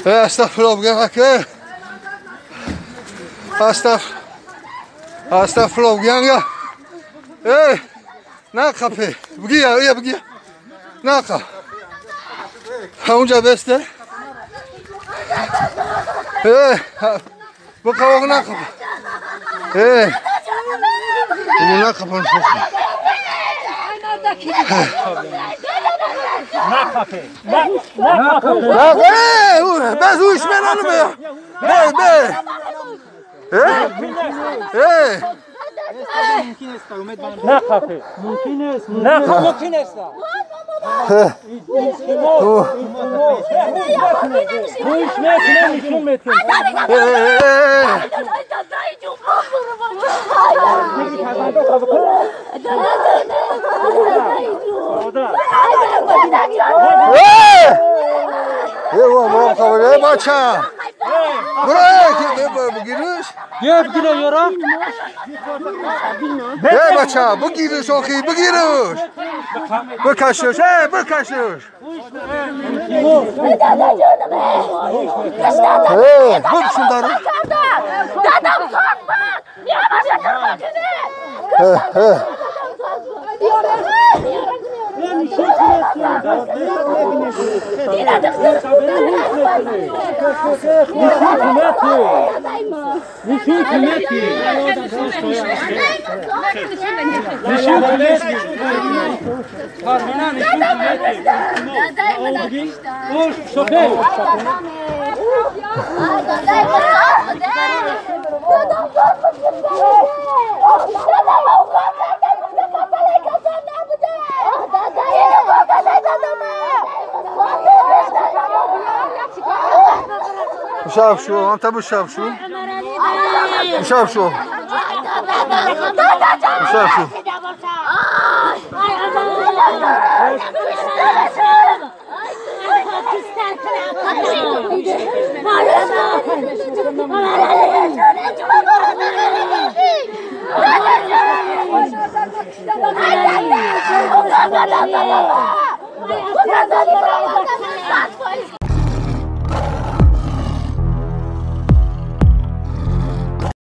Астағфируллоҳ бигем ака. Астағфируллоҳ бигем я. Эй, нақапе. Бигия, я бигия. Нақа. Унҷа бесте. Эй, бақавоқ нақапе. Эй. Нақапон шух. نخفه نخفه بس وش من انا بي بي ايه نخفه ممكن است نخفه ممكن است بچه بگیرش آخی بگیرش بکشش ای بکشش بکشون دارم دادم خواهد شاف شو انت مش شاف شو شاف شو شاف شو